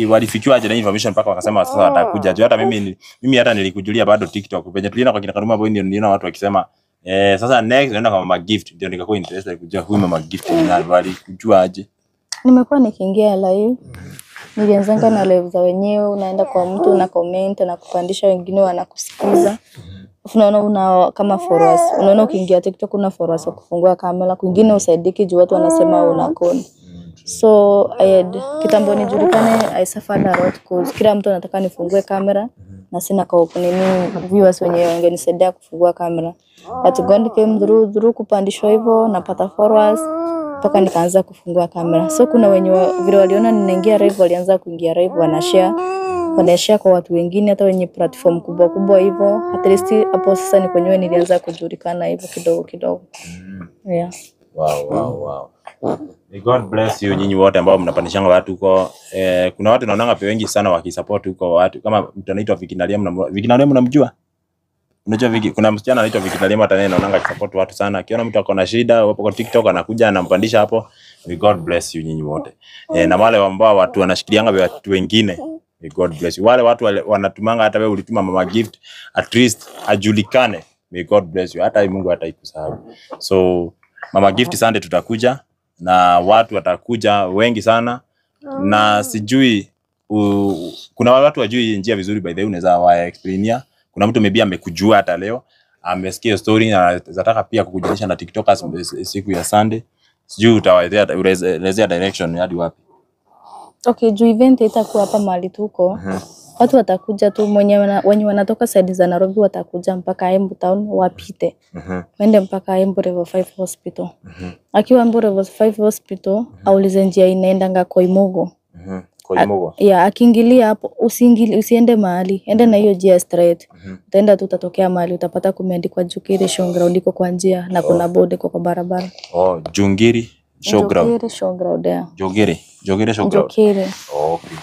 walifikiwa aje na information mpaka wakasema sasa watakuja. Juu hata mimi hata nilikujulia bado TikTok. Penye tulienda kwa kina Karuma Boy ndio niliona watu wakisema sasa next naenda kwa Mama Gift, ndio nikakuwa interested kujua huyu Mama Gift ni nani, walikujua aje? Nimekuwa nikiingia live. Nilianzanga na live za wenyewe, unaenda kwa mtu una comment na kupandisha wengine wanakusikiza. Unaona una kama followers. Unaona ukiingia TikTok una followers wa kufungua kamera, kwingine usaidiki juu watu wanasema una con. So I had kitambo nijulikane I suffered a lot cause kila mtu anataka nifungue kamera na sina kwa nini viewers wenyewe wangenisaidia kufungua kamera. But God came through kupandishwa hivyo napata followers mpaka nikaanza kufungua kamera. So kuna wenye vile waliona ninaingia live walianza kuingia live wanashare kwa watu wengine hata wenye platform kubwa kubwa hivyo. At least hapo sasa ni kwenyewe nilianza kujulikana hivyo kidogo kidogo. Yeah. Wow. May God bless you nyinyi wote ambao mnapandishanga watu huko. Kuna watu naonanga pia wengi sana wakisupport huko watu kama mtu anaitwa Vicky Naliam, Vicky Naliam unamjua? Unajua Vicky, kuna msichana anaitwa Vicky Naliam hata naye naonanga akisupport watu sana. Akiona mtu ako na shida hapo kwa TikTok anakuja anampandisha hapo. May God bless you nyinyi wote. Na wale ambao watu wanashikilianga watu wengine, may God bless you. Wale watu wanatumanga hata wewe ulituma Mama Gift at least ajulikane. May God bless you. Hata Mungu hataikusahau. So Mama Gift Sunday tutakuja na watu watakuja wengi sana na sijui kuna watu wajui njia vizuri, by the way unaweza wa explainia. Kuna mtu maybe amekujua hata leo, amesikia story na anataka pia kukujulisha na TikTokers siku ya Sunday. Sijui utawaelezea direction hadi wapi. Okay, juu event itakuwa hapa mahali tuko. Watu watakuja tu wenye wanatoka side za Nairobi watakuja mpaka Embu town wapite. Waende mpaka Embu Level 5 Hospital. Akiwa Embu Level 5 Hospital aulize njia inaendanga Koimogo. Koimogo. Yeah, akiingilia hapo usiende mahali, ende na hiyo njia straight. Utaenda tu utatokea mahali utapata kumeandikwa Njukiri Showground iko kwa njia na kuna board iko kwa barabara. Oh, Njukiri Showground. Njukiri Showground, yeah. Njukiri Showground. Njukiri. Okay.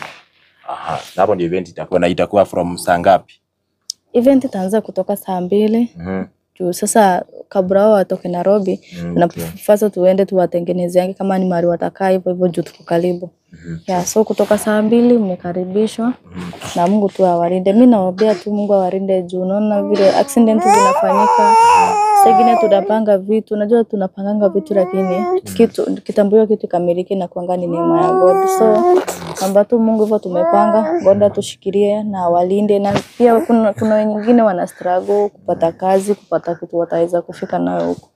Aha, na hapo ndio event itakuwa na itakuwa from saa ngapi? Event itaanza kutoka saa 2. Juu sasa kabla wao watoke Nairobi, tunafaa tuende tuwatengenezeange kama ni mahali watakaa hivyo hivyo juu tuko karibu. Yeah, so kutoka 2:00 mmekaribishwa na Mungu tu awalinde. Mimi naombea tu Mungu awalinde juu unaona vile accident zinafanyika. Sasa tunapanga vitu, unajua tunapanganga vitu lakini kitu kitambuliwa kitu kamiliki na kuanga ni neema ya God. So naomba tu Mungu hivyo tumepanga, God atushikilie na awalinde, na pia kuna wengine wana struggle kupata kazi, kupata kitu wataweza kufika nayo huko.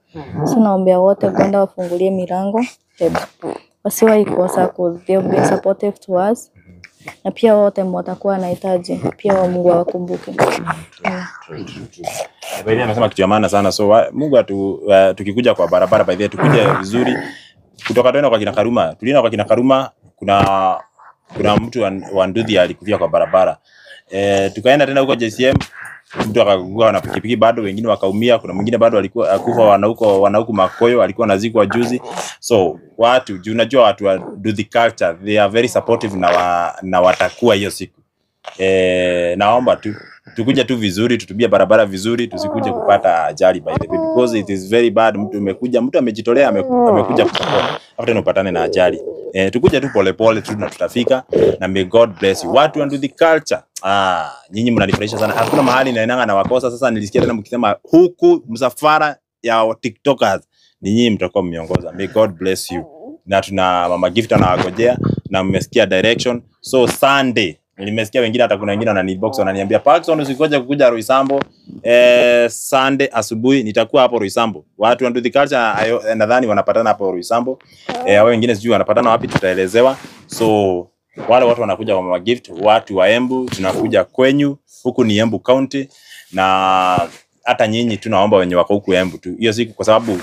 So naombea wote God awafungulie milango. Wasiwahi kosa, cause they've been supportive to us. Na pia wote watakuwa wanahitaji pia wa Mungu awakumbuke. By the way, amesema kitu ya maana sana. So Mungu tukikuja kwa barabara, by the way, tukuje vizuri. Kutoka tuenda kwa kina Karuma, tulienda kwa kina Karuma, kuna mtu wa nduthi alikufia kwa barabara. Tukaenda tena huko JCM, mtu akagongwa na pikipiki bado, wengine wakaumia, kuna mwingine bado alikuwa akufa wana huko Makoyo, alikuwa anazikwa juzi. So watu juu unajua watu wa do the culture, they are very supportive na watakuwa hiyo siku. Naomba tu tukuje tu vizuri, tutumie barabara vizuri, tusikuje kupata ajali by the way, because it is very bad. Mtu umekuja, mtu amejitolea, amekuja kusupport, alafu tena upatane na ajali. Tukuje tu polepole tu na tutafika, na may God bless you. Watu wa the culture, ah, nyinyi mnanifurahisha sana. Hakuna mahali naendanga na wakosa. Sasa nilisikia tena mkisema huku msafara ya TikTokers ni nyinyi mtakuwa mmeongoza. May God bless you. Na tuna Mama Gift anawagojea na mmesikia direction. So Sunday nimesikia wengine, hata kuna wengine wanani inbox wananiambia, "Parkson, usingoje kukuja Roysambu. Sunday asubuhi nitakuwa hapo Roysambu." Watu wa the culture nadhani wanapatana hapo Roysambu. Hao wengine sijui wanapatana wapi, tutaelezewa. So wale watu wanakuja kwa Mama Gift, watu wa Embu tunakuja kwenyu, huku ni Embu County, na hata nyinyi tunaomba wenye wako huku Embu tu hiyo siku, kwa sababu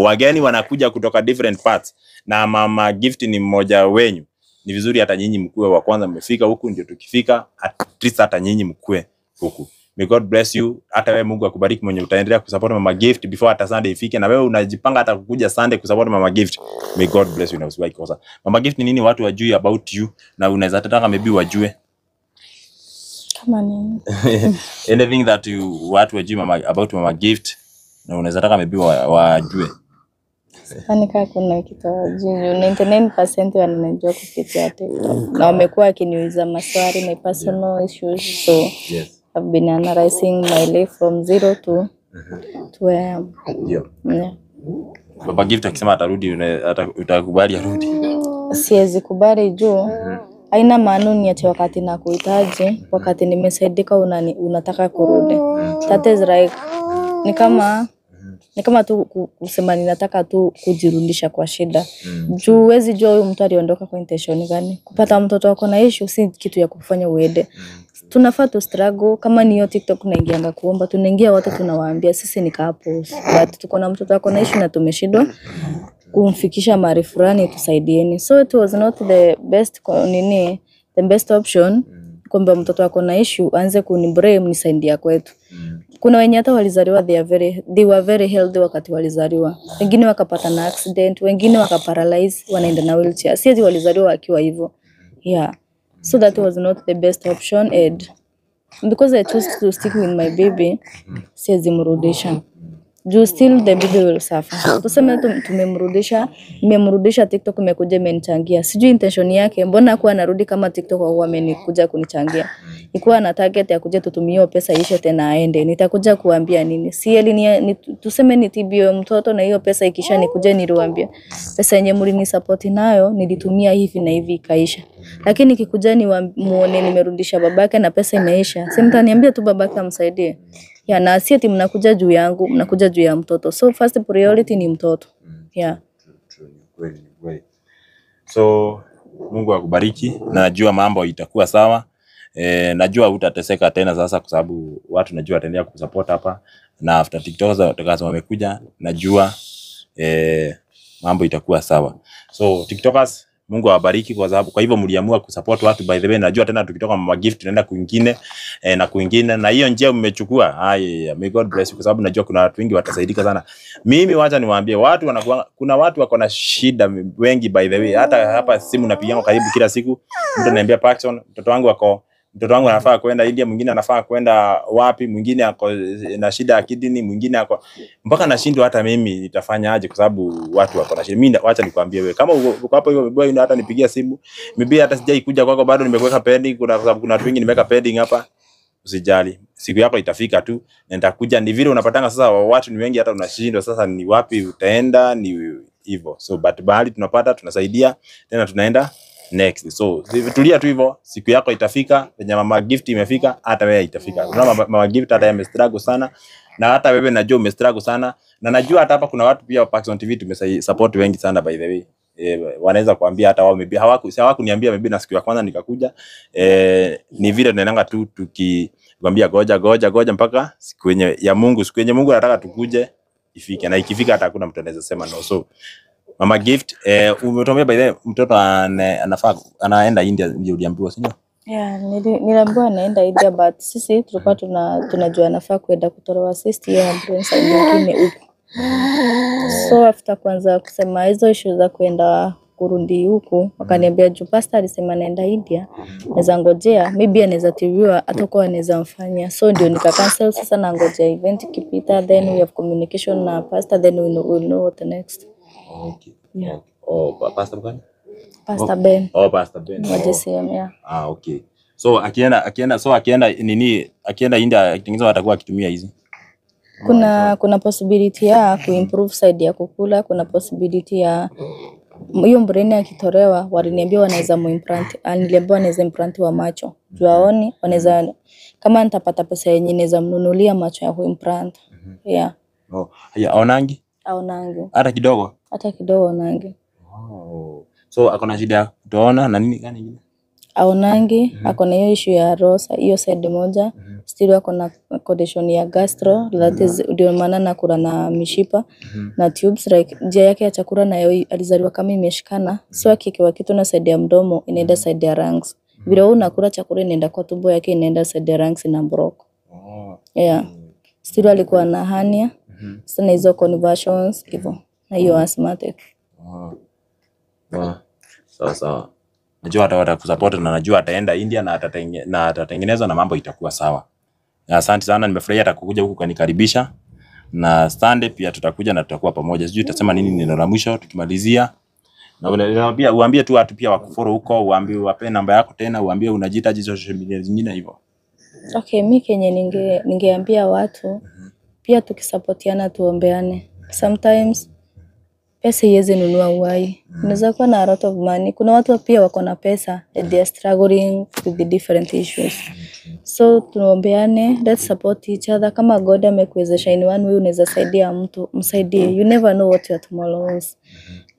wageni wanakuja kutoka different parts na Mama Gift ni mmoja wenyu. Ni vizuri hata nyinyi mkuwe wa kwanza mmefika huku, ndio tukifika at least hata nyinyi mkuwe huku. May God bless you. Hata wewe Mungu akubariki mwenye utaendelea kusupport Mama Gift before hata Sunday ifike, na wewe unajipanga hata kukuja Sunday kusupport Mama Gift. May God bless you na usiwahi kosa. Mama Gift, ni nini watu wajui about you na unaweza taka maybe wajue? Kama nini? Anything that you watu wajui about Mama Gift na unaweza taka maybe wajue. Sidhani kama kuna kitu hawajui. 99% wananijua kupitia TikTok. Na wamekuwa wakiniuliza maswali, my personal issues. So I've been analyzing my life from zero to where I am. Ndio. Yeah. Baba Gift akisema atarudi, utakubali arudi? Siwezi kubali juu haina maana niache wakati na kuhitaji, wakati nimesaidika unataka kurudi. That is like ni kama tu kusema ninataka tu kujirudisha kwa shida. Juu huwezi jua huyu mtu aliondoka kwa intention gani. Kupata mtoto wako na issue si kitu ya kufanya uende. Tunafaa tu struggle. Kama ni hiyo TikTok tunaingianga kuomba, tunaingia wote tunawaambia sisi ni couples, but tuko na mtoto wako na issue na tumeshindwa kumfikisha mahali fulani, tusaidieni. So it was not the best nini, the best option kwamba mtoto wako na issue aanze kuniblame nisaidia kwetu. Kuna wenye hata walizaliwa they were very healthy wakati walizaliwa, wengine wakapata na accident, wengine wakaparalyze, wanaenda na wheelchair. Si ati walizaliwa wakiwa hivyo. Yeah, so that was not the best option, and because I chose to stick with my baby, siwezi mrudisha juu still the baby will suffer. Tuseme tumemrudisha, nimemrudisha, TikTok imekuja imenichangia. Sijui intention yake, mbona hakuwa anarudi kama TikTok au amenikuja kunichangia? Ikuwa na target ya kuja tutumie hiyo pesa ishe tena aende. Nitakuja kuambia nini? Si eli ni tuseme nitibie mtoto na hiyo pesa ikisha nikuje niliwaambia. Pesa yenye mlinisupport nayo nilitumia hivi na hivi ikaisha. Lakini ikikuja ni muone nimerudisha babake na pesa imeisha. Si mtaniambia tu babake amsaidie? Yeah, na si ati mnakuja juu yangu, mnakuja juu ya mtoto. So first priority ni mtoto. Yeah. True, ni kweli, ni kweli. So Mungu akubariki, na najua mambo itakuwa sawa. Najua hutateseka tena sasa kwa sababu watu najua wataendelea kusupport hapa, na after TikTok wamekuja, najua mambo itakuwa sawa. So TikTokers, Mungu awabariki kwa sababu kwa hivyo mliamua kusupport watu. By the way, najua tena tukitoka Mama Gift tunaenda kwingine na kwingine, na hiyo njia mmechukua. Ai, may God bless you, kwa sababu najua kuna watu wengi watasaidika sana. Mimi wacha niwaambie watu wanakuwa, kuna watu wako na shida wengi by the way. Hata hapa simu napigiwa karibu kila siku, mtu ananiambia, "Parkson, mtoto wangu ako Mtoto wangu anafaa kwenda India, mwingine anafaa kwenda wapi, mwingine ako na shida ya kidney, mwingine ako mpaka nashindwa hata mimi nitafanya aje, kwa sababu watu wako na shida. Mimi wacha nikwambie wewe, kama uko hapo hivyo boy, hata nipigia simu mimi, hata sijai kuja kwako bado, nimekuweka pending. Kuna kwa sababu kuna watu wengi nimeweka pending hapa. Usijali, siku yako itafika tu na nitakuja. Ni vile unapatanga sasa, watu ni wengi, hata unashindwa sasa ni wapi utaenda, ni hivyo. So but bahali tunapata, tunasaidia tena, tunaenda next. So tulia tu hivyo, siku yako itafika. Venye Mama Gift imefika, hata wewe itafika. Unaona Mama Gift hata yeye amestruggle sana, na hata wewe najua umestruggle sana, na najua hata hapa kuna watu pia wa Paxson TV tumesupport wengi sana by the way. Wanaweza kuambia hata wao maybe hawakuniambia maybe na siku ya kwanza nikakuja. Ni vile tunaendanga tu tukikwambia goja goja goja mpaka siku yenye ya Mungu, siku yenye Mungu anataka tukuje ifike, na ikifika hata hakuna mtu anaweza sema no. So Mama Gift, umetuambia by the way mtoto anafaa anaenda India, ndio uliambiwa, si ndio? Yeah, niliambiwa naenda India, but sisi tulikuwa tunajua anafaa kwenda kutolewa cyst ya brain side nyingine huku. So after kwanza kusema hizo issue za kwenda kurudi huku, wakaniambia juu pastor alisema naenda India, naweza ngojea maybe anaweza tibiwa hata kwa anaweza mfanyia. So ndio nika cancel sasa, na ngojea event ikipita, then we have communication na pastor, then we know what the next. Okay. Yeah. Okay. Oh, Pastor gani? Pastor Ben Oh, Pastor Ben. wa Oh. JCM, yeah. Ah, okay. So akienda nini, akienda India akitengeneza atakuwa akitumia hizi. Kuna possibility ya kuimprove side ya kukula, kuna possibility ya hiyo brain akitolewa, waliniambia wanaweza muimplant, niliambiwa wanaweza implant wa macho juu aoni, wanaweza kama nitapata pesa yenye naweza mnunulia macho ya kuimplant. Yeah, Oh, haya aonangi aonangi hata kidogo. hata kidogo aonangi. Oh. So akona shida ya kutoona na nini gani ingine? Aonangi, ako na hiyo issue ya roho hiyo side moja, still ako na condition ya gastro, that is ndio maana nakula na mishipa na tubes, like njia yake ya chakula nayo alizaliwa kama imeshikana, so akikiwa kitu na side ya mdomo inaenda side ya lungs, vile wewe unakula chakula inaenda kwa tumbo yake inaenda side ya lungs ina block. Oh. Yeah, still alikuwa na hernia, sasa na hizo conversions hivyo na hiyo asthmatic. Oh. Wow. Sawa sawa. Najua hata watakusupport na najua ataenda India na atatengenezwa na mambo itakuwa sawa. Asante sana, nimefurahia hata kukuja huku kanikaribisha. Na Sunday pia tutakuja na tutakuwa pamoja. Sijui utasema nini neno la mwisho tukimalizia. Na pia uambie tu watu pia wakufollow huko, uambie wape namba yako tena, uambie unajiita social media zingine hivyo. Okay, mi kenye ningeambia watu pia tukisapotiana tuombeane. Sometimes pesa iwezi nunua uhai. Unaweza kuwa na a lot of money. Kuna watu pia wako na pesa and they are struggling with the different issues. So tuombeane, let's support each other. Kama God amekuwezesha in one way, unaweza saidia mtu, msaidie. You never know what your tomorrow holds.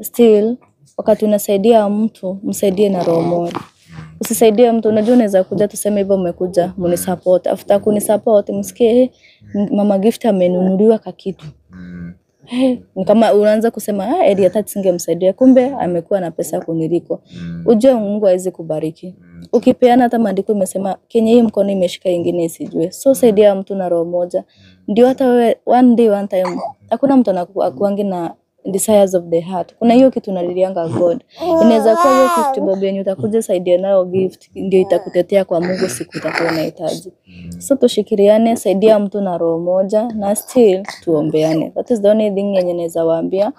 Still, wakati unasaidia mtu, msaidie na roho moja. Usisaidie mtu, unajua unaweza kuja tuseme hivyo umekuja munisupport. After kunisupport msikie Mama Gift amenunuliwa kakitu. Ni kama unaanza kusema Eli hata singemsaidia, kumbe amekuwa na pesa kuniliko. Ujue Mungu hawezi kubariki. Ukipeana, hata maandiko imesema kenye hii mkono imeshika ingine isijue. So saidia mtu na roho moja. Ndio hata wewe one day one time hakuna mtu anakuangi na desires of the heart. Kuna hiyo kitu unalilianga God. Inaweza kuwa hiyo 50 bob yenye utakuja saidia nayo Gift ndio itakutetea kwa Mungu siku utakuwa unahitaji. So tushikiriane, saidia mtu na roho moja na still tuombeane. That is the only thing yenye naweza waambia.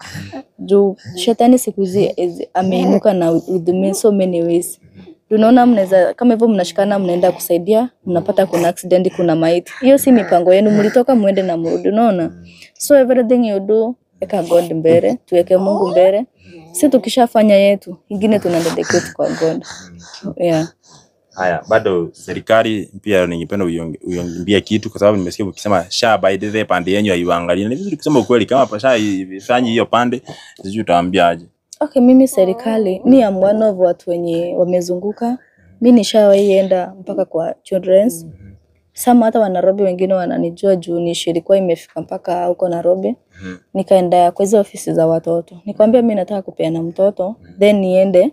Juu shetani siku hizi ameinuka na with me so many ways. Tunaona mnaweza kama hivyo mnashikana mnaenda kusaidia, mnapata kuna accident, kuna maiti. Hiyo si mipango yenu, mlitoka muende na mrudi, unaona? So everything you do, weka God mbele, tuweke Mungu mbele. Si tukishafanya yetu, ingine tuna dedicate kwa God. Yeah. Haya, bado serikali pia ningependa uiongee kitu, kwa sababu nimesikia ukisema SHA by the way pande yenu haiwaangalii. Ni vizuri kusema ukweli, kama SHA haifanyi hiyo pande, sijui utaambia aje. Okay, mimi serikali, mi am one of watu wenye wamezunguka. Mi nishawahi enda mpaka kwa children's. Sama hata wa Nairobi wengine wananijua juu ilikuwa imefika mpaka huko Nairobi. Nikaenda kwa hizo ofisi za watoto. Nikamwambia mimi nataka kupeana mtoto, then niende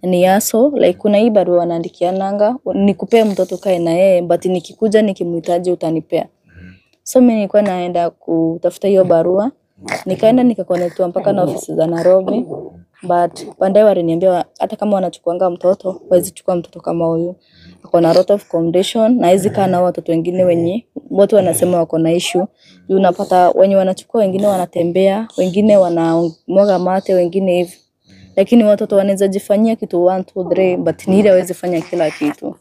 niaso like kuna hii barua wanaandikiananga, nikupee mtoto kae na yeye, but nikikuja nikimhitaji utanipea. So mimi nilikuwa naenda kutafuta hiyo barua, nikaenda nikakonektiwa mpaka na ofisi za Nairobi, but baadaye waliniambia hata kama wanachukuanga mtoto, hawezi chukua mtoto kama huyu. Ako na lot of condition na hizi kana watoto wengine wenye watu wanasema wako na issue. Juu unapata wenye wanachukua, wengine wanatembea, wengine wanamwaga mate, wengine hivi. Lakini watoto wanaweza jifanyia kitu 1 2 3, but ni ile hawezi fanya kila kitu.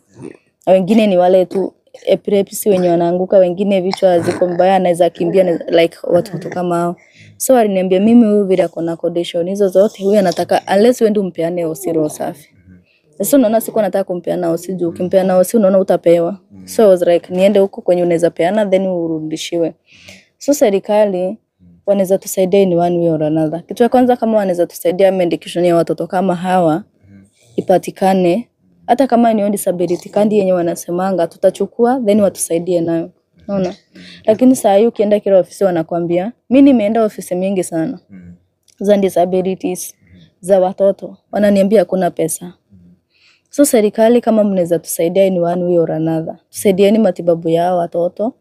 Na wengine ni wale tu epilepsy wenye wanaanguka, wengine vichwa ziko mbaya, anaweza kimbia, like watoto kama hao. So aliniambia mimi huyu vile ako na condition hizo zote, huyu anataka unless uende umpeane hosi roho safi. Sasa unaona sikuwa nataka kumpeana hosi juu ukimpeana hosi unaona utapewa. So I was like niende huko kwenye unaweza peana then urudishiwe. So serikali wanaweza tusaidia in one way or another. Kitu ya kwanza kama wanaweza tusaidia medication ya watoto kama hawa ipatikane, hata kama ni disability kandi yenye wanasemanga tutachukua then watusaidie nayo. Unaona? Lakini saa hii ukienda kila ofisi wanakwambia, mimi nimeenda ofisi mingi sana za disabilities za watoto, wananiambia hakuna pesa. So serikali kama mnaweza tusaidia in one way or another, tusaidieni matibabu ya watoto.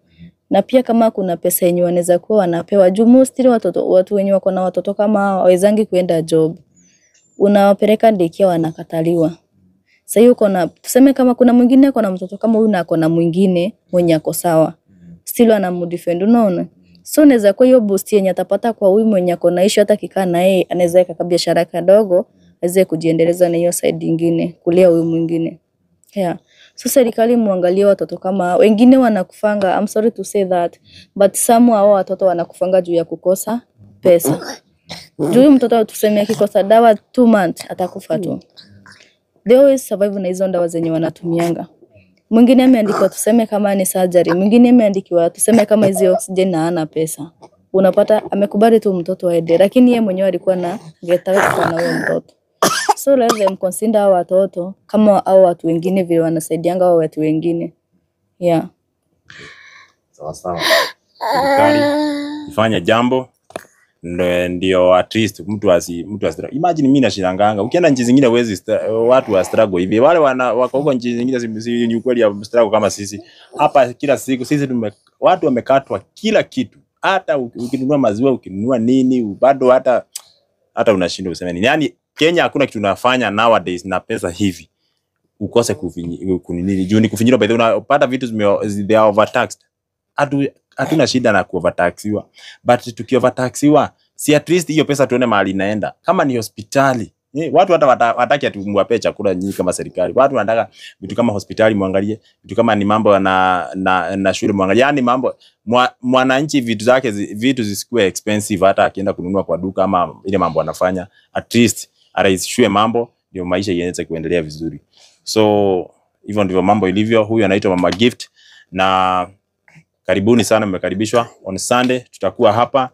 Na pia kama kuna pesa yenye wanaweza kuwa wanapewa juu mostly watoto, watu wenye wako na watoto kama hao hawezangi kuenda job. Unawapeleka daycare wanakataliwa. Sasa hiyo uko na tuseme kama kuna mwingine ako na mtoto kama huyu na ako na mwingine mwenye ako sawa. Still anamdefend, unaona? So unaweza kuwa hiyo boost yenye atapata kwa huyu mwenye ako na issue, hata kikaa na yeye anaweza weka biashara kadogo aweze kujiendeleza na hiyo side nyingine kulia huyu mwingine. Yeah. So serikali muangalie watoto kama wengine wanakufanga, I'm sorry to say that, but some hao watoto wanakufanga juu ya kukosa pesa. Juu huyu mtoto tuseme akikosa dawa 2 months atakufa tu. They always survive na hizo dawa zenye wanatumianga. Mwingine ameandikiwa tuseme kama ni surgery, mwingine ameandikiwa tuseme kama hizi oxygen na hana pesa. Unapata amekubali tu mtoto aende, lakini yeye mwenyewe alikuwa na get out kwa na huyo mtoto. So let them consider hao watoto kama hao watu wengine vile wanasaidianga hao watu wengine. Yeah. Sawa sawa. Serikali ifanye jambo ndio at least mtu asi imagine mimi nashindanganga. Ukienda nchi zingine huwezi watu wa struggle hivi. Wale wako huko nchi zingine si ni ukweli ya struggle kama sisi. Hapa kila siku sisi watu wamekatwa kila kitu. Hata ukinunua maziwa, ukinunua nini, bado hata unashindwa useme nini. Yaani Kenya hakuna kitu unafanya nowadays na pesa hivi ukose kunini. Juu ni kufinyirwa, by the way, unapata vitu they are overtaxed. Hatuna shida na kuovertaxiwa, but tukiovertaxiwa si at least hiyo pesa tuone mahali inaenda. Kama ni hospitali, watu hata wataki ati mwape chakula nyingi kama serikali. Watu wanataka vitu kama hospitali muangalie, vitu kama ni mambo na shule muangalie. Yaani mambo mwananchi vitu zake vitu zisikuwe expensive, hata akienda kununua kwa duka ama ile mambo anafanya, at least arahisishwe mambo ndio maisha ianze kuendelea vizuri. So hivyo ndivyo mambo ilivyo. Huyu anaitwa Mama Gift, na karibuni sana, mmekaribishwa. On Sunday tutakuwa hapa.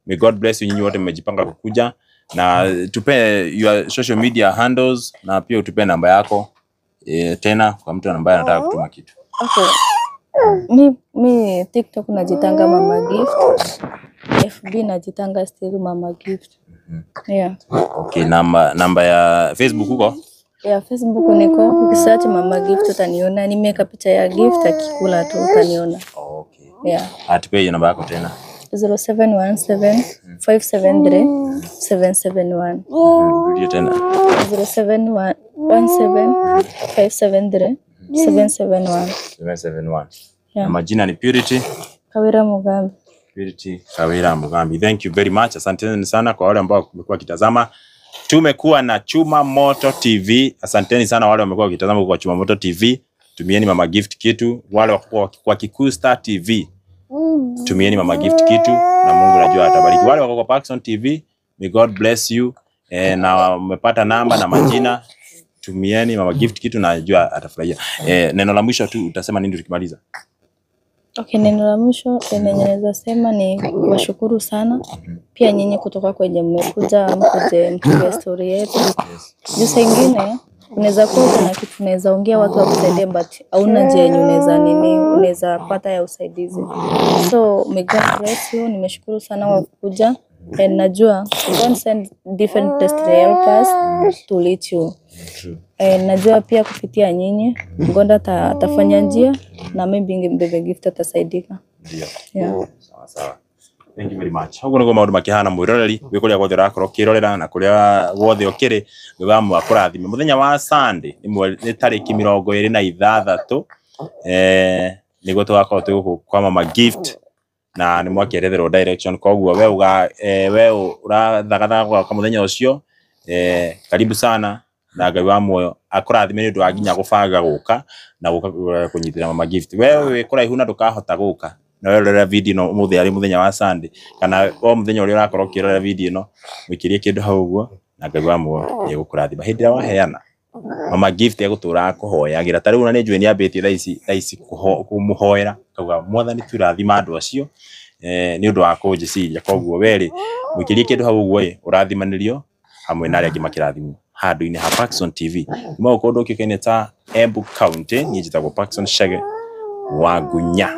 May God bless you nyinyi wote mmejipanga kukuja, na tupe your social media handles na pia utupe namba yako tena kwa mtu ambaye anataka kutuma kitu. Okay. Mi TikTok najitanga Mama Gift. FB najitanga still Mama Gift. Yeah. Okay, namba ya Facebook huko? Yeah, Facebook niko. Ukisearch Mama Gift utaniona. Nimeweka picha ya Gift akikula tu utaniona. Okay. Yeah. Atupe namba yako tena. 0717 573 771. Rudia tena. 0717 573 771. 771. Yeah. Na majina ni Purity Kawira Mugambi. Purity Kawira Mugambi. Thank you very much. Asanteni sana kwa wale ambao wamekuwa wakitazama. Tumekuwa na Chuma Moto TV. Asanteni sana wale wamekuwa wakitazama kwa Chuma Moto TV. Tumieni Mama Gift kitu. Wale wako kwa Kikuyu Star TV, tumieni Mama Gift kitu na Mungu najua atabariki. Wale wako kwa Parkson TV, may God bless you. Na umepata namba na majina, tumieni Mama Gift kitu na najua atafurahia. Neno la mwisho tu utasema nini tukimaliza? Okay, neno la mwisho lenye naweza sema ni washukuru sana pia nyinyi kutoka kwenye mmekuja mkuje mpige story yetu. Juu saa ingine unaweza kuwa kuna kitu unaweza ongea watu wakusaidie, but hauna njia yenye unaweza nini, unaweza pata ya usaidizi. So may God bless you. Nimeshukuru sana kwa kukuja, and najua God send different destiny helpers to lead you. And najua pia kupitia nyinyi Gonda atafanya njia na maybe Baby Gift atasaidika. Ndio. Yeah. Sawa sawa. Thank you very much. Ũguo nĩguo maũndũ makĩhana mwĩroreri wĩ kũrĩa guothe ũrakorwo ũkĩrorera na kũrĩa guothe ũkĩrĩ Ngai wa muoyo akũrathime. Mũthenya wa Sunday nĩ tarĩki 26 nĩguo tũgakorwo twĩ gũkũ kwa Mama Gift na nĩ mwakĩeretherwo direction, koguo we uga we ũrathagathaga gũgoka mũthenya ũcio, karibu sana na Ngai wa muoyo akũrathime nĩ ũndũ wa nginya gũbanga gũka na gũka kũnyitĩra Mama Gift. We wĩ kũraihu na ndũkahota gũka na werorera video ĩno ũmũthĩ arĩ mũthenya wa Sunday kana o mũthenya ũrĩa ũrakorwo ũkĩrorera video ĩno, mũikĩrie kĩndũ hau ũguo na Ngai wa muoyo nĩegũkũrathima. Hĩndĩ ĩrĩa waheana, Mama Gift egũtũra akũhoyagĩra. Ta rĩu ona nĩ njũĩ nĩ ambĩtie thaa ici kũmũhoera akauga Mwathani tu rathima andũ acio nĩ ũndũ wa kũnjĩciria. Koguo we rĩ, mũikĩrie kĩndũ hau ũguo ĩ ũrathimanĩrio hamwe na arĩa angĩ makĩrathimwo handũ-inĩ ha Paxson TV. Kuma gũkũ ũndũ ũkĩũkaine ta Embu County, niĩ njĩtagwo Paxson Chege wa Ngunya.